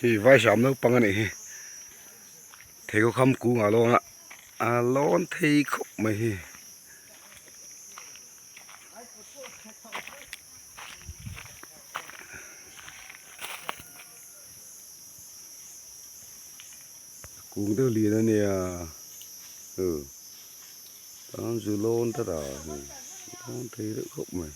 Khi vai hram naupang a nih hi theikhawk ham kung ah lawn a a lawn thei khawp mai hi. Kung deuh lian a nia uh tan zu lawn ta ta hei lawn thei deuh khawp mai.